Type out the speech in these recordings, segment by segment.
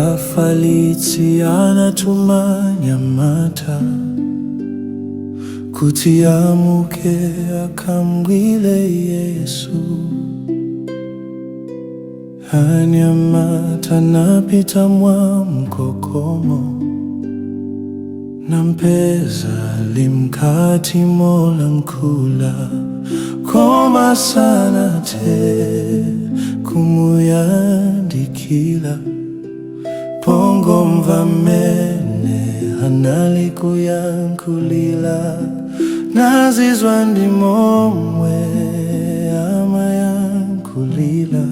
Afalitsi anatuma anyamata kuti amuke akamgwile Yesu. Anyamata napita mwa mkokomo, nampeza ali mkati molankhula, koma sanathe kumuyandikila. Pongomva mene anali kuyankhulila, nazizwa ndi momwe amayankhulila,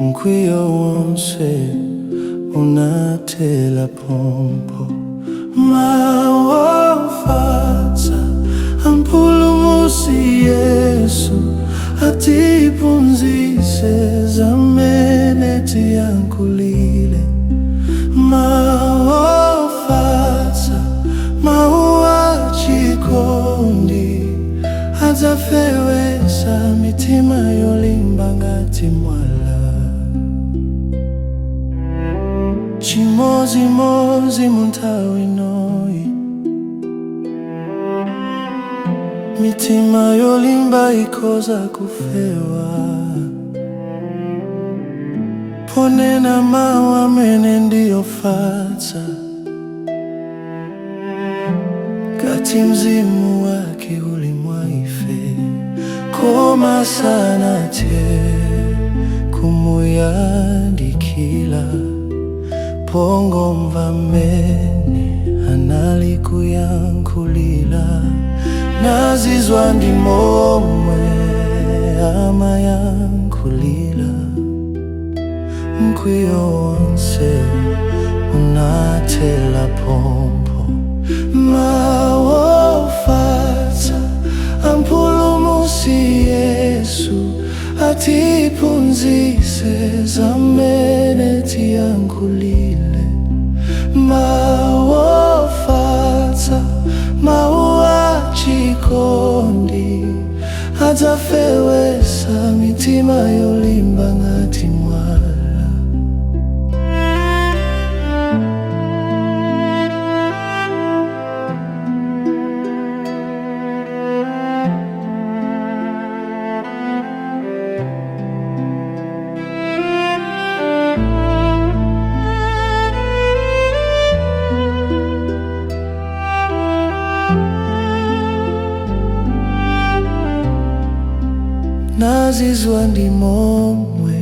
mkwiyo wonse unathela pompo. Mawu ofatsa ampulumutsi Yesu atiphunzitse zamene tiyankhulile. Mawu ofatsa, mawu achikondi adzafewetsa mitima yolimba ngati mwala. Chimodzimodzi munthawi inoyi, mitima yolimba ikhoza kufewa ponena mawu amene ndiofatsa, ngati mzimu wake uli mwa ife. Koma sanathe kumuyandikila, pongomva mene anali kuyankhulila, nazizwa ndi momwe amayankhulila, mkwiyo wonse unathela pompo. Mawu ofatsa ampulumutsi Yesu atiphunzitse zamene tiyankhulile. Mawu ofatsa, mawu achikondi adzafewetsa mitima yolimba ngati mwala. Nazizwa ndi momwe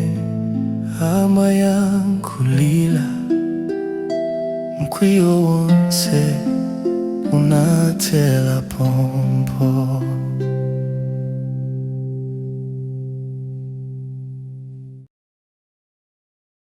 amayankhulila, mkwiyo wonse unathela pompo.